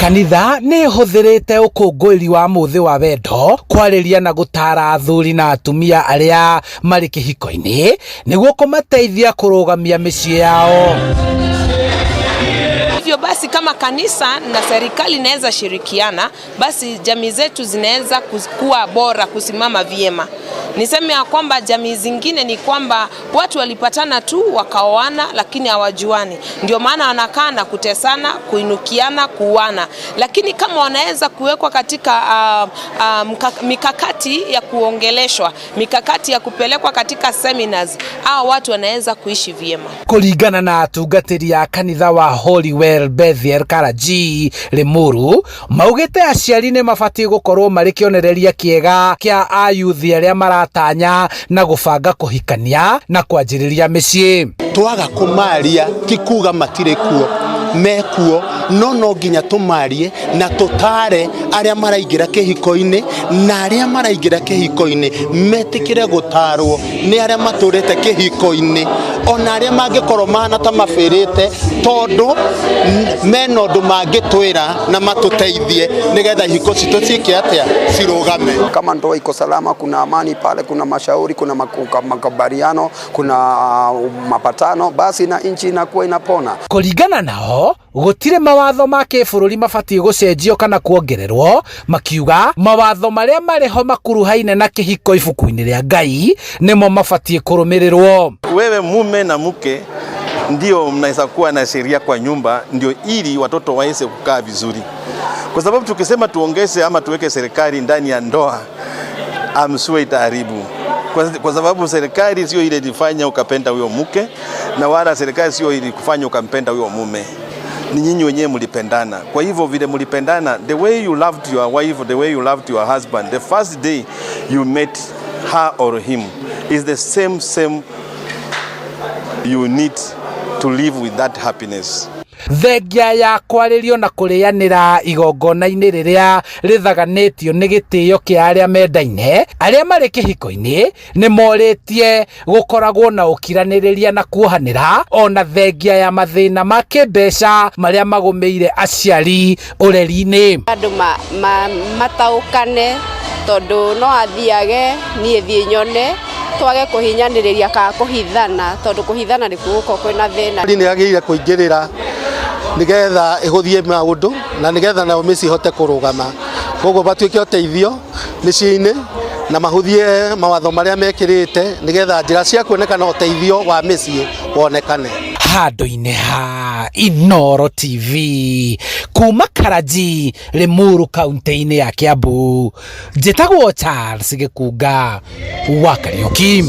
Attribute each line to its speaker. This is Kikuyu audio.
Speaker 1: Kanitha nĩ ĩhũthĩrĩte ũkũngũĩri wa mũthĩ wa wendo kwarĩria na gũtaara athuri na atumia arĩa marĩ kĩhiko-inĩ nĩguo kũmateithia kũrũgamia mĩciĩ yao.
Speaker 2: Hivyo basi kama kanisa na serikali inaweza shirikiana, basi jamii zetu zinaweza kuwa bora, kusimama vyema. Niseme ya kwamba jamii zingine ni kwamba watu walipatana tu wakaoana, lakini hawajuani, ndio maana wanakaa na kutesana, kuinukiana, kuuana. Lakini kama wanaweza kuwekwa katika mikakati ya kuongeleshwa, mikakati ya kupelekwa katika seminars, hawa watu wanaweza kuishi vyema.
Speaker 1: Kũringana na atungatĩri a kanitha wa Holywell Bethel Karaji Limuru, maugĩte aciari nĩ mabatiĩ gũkorwo marĩ kĩonereria kĩega kĩa ayuthi arĩa maratanya na gũbanga kũhikania na kwanjĩrĩria mĩciĩ.
Speaker 3: Twaga kũmaria ti kuga matirĩ kuo, mekuo, no no nginya tũmarie na tũtare arĩa maraingĩra kĩhiko-inĩ, na arĩa maraingĩra kĩhiko-inĩ metĩkĩre gũtarwo nĩ arĩa matũrĩte kĩhiko-inĩ, ona arĩa mangĩkorwo mahana ta mabĩrĩte, tondũ mena ũndũ mangĩtwĩra na matũteithie nĩgetha ihiko citũ ciĩke atĩa, cirũgame.
Speaker 4: Kama ndoa iko salama, kuna amani pale, kuna mashauri, kuna makubaliano, kuna mapatano, basi na nchi inakuwa inapona.
Speaker 1: Kũringana nao, gũtirĩ mawatho ma kĩbũrũri mabatiĩ gũcenjio kana kuongererwo, makiuga mawatho marĩa marĩ ho makuruhaine na kĩhiko ibuku-inĩ rĩa Ngai nĩmo mabatiĩ kũrũmĩrĩrwo.
Speaker 5: Wewe mume na mke ndio mnaweza kuwa na sheria kwa nyumba, ndio ili watoto waweze kukaa vizuri, kwa sababu tukisema tuongeze ama tuweke serikali ndani ya ndoa, amsue itaharibu kwa sababu serikali sio ile ilifanya ukapenda huyo mke, na wala serikali sio ilikufanya ukampenda huyo mume. Ni nyinyi wenyewe mlipendana. Kwa hivyo vile mlipendana, the way you loved your wife, the way you loved your husband, the first day you met her or him is the same you need to live with that happiness.
Speaker 1: Thengia ya kwarĩrio na kũrĩanĩra igongona-inĩ rĩrĩa rĩthaganĩtio nĩ gĩtĩo kĩa arĩa mendaine, arĩa marĩ kĩhiko-inĩ nĩ morĩtie gũkoragwo na ũkiranĩrĩria na kuohanĩra, ona thengia ya mathĩna ma kĩmbeca marĩa magũmĩire aciari ũreri-inĩ.
Speaker 6: Andũ mataũkane, tondũ no athiage niĩ thiĩ nyone, twage kũhinyanĩrĩria kana kũhithana, tondũ kũhithana nĩkuo gũkoragwo kwĩna thĩna.
Speaker 3: Nĩ yagĩrĩire kũingĩrĩra nĩgetha ĩhũthie maũndũ na nĩgetha nayo mĩciĩ ĩhote kũrũgama, koguo matuĩke ũteithio mĩciĩ-inĩ na mahũthie mawatho marĩa mekĩrĩte nĩgetha njĩra cia kuonekana ũteithio wa mĩciĩ wonekane.
Speaker 1: Handũ-inĩ ha Inoro TV kuma Karaji, Limuru, kaunti-inĩ ya Kiambu, njĩtagwo Charles Gĩkunga wa Kariũki.